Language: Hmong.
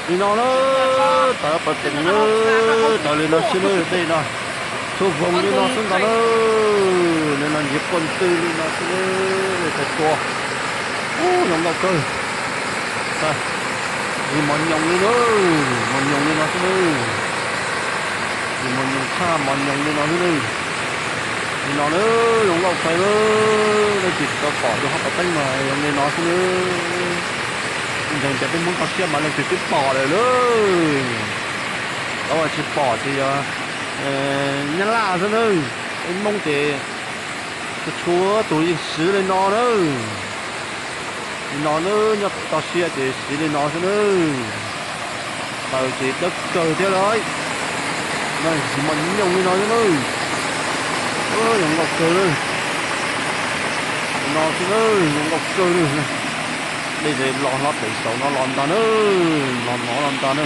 Li no na, tawv pas teem na, tawv li no xwb na, dej no txhua voos li no xwb ntag na. Li no ntsiav quaj ntws li no xwb na, txhua txhua. Ub, zoo nkauj kawg. Tsis mos nyoos li na, mos nyoos li no xwb na. Tsis mos nyoos tshaj, mos nyoos li no xwb na. Li no na, zoo nkauj kawg na. Leej twg tsis tau pom rau hauv pas teeb mas zoo li no xwb na. Ntseeg tias peb Hmoob toj siab mas leej twg twb pom lawm lauj. Cov uas tsis pom ces yog Nyab Laj xwb na. Peb Hmoob ces txhua txhua tus yeej siv li no na. Li no na, nyob pem toj siab ces siv li no xwb na. Taws ces dawb kawg thiab lauj. Tsis mos nyoos li no xwb na. Zoo nkauj kawg na. Li no xwb na, zoo nkauj kawg na. Dej los hlob pem saum no los ntag na, los no los ntag na.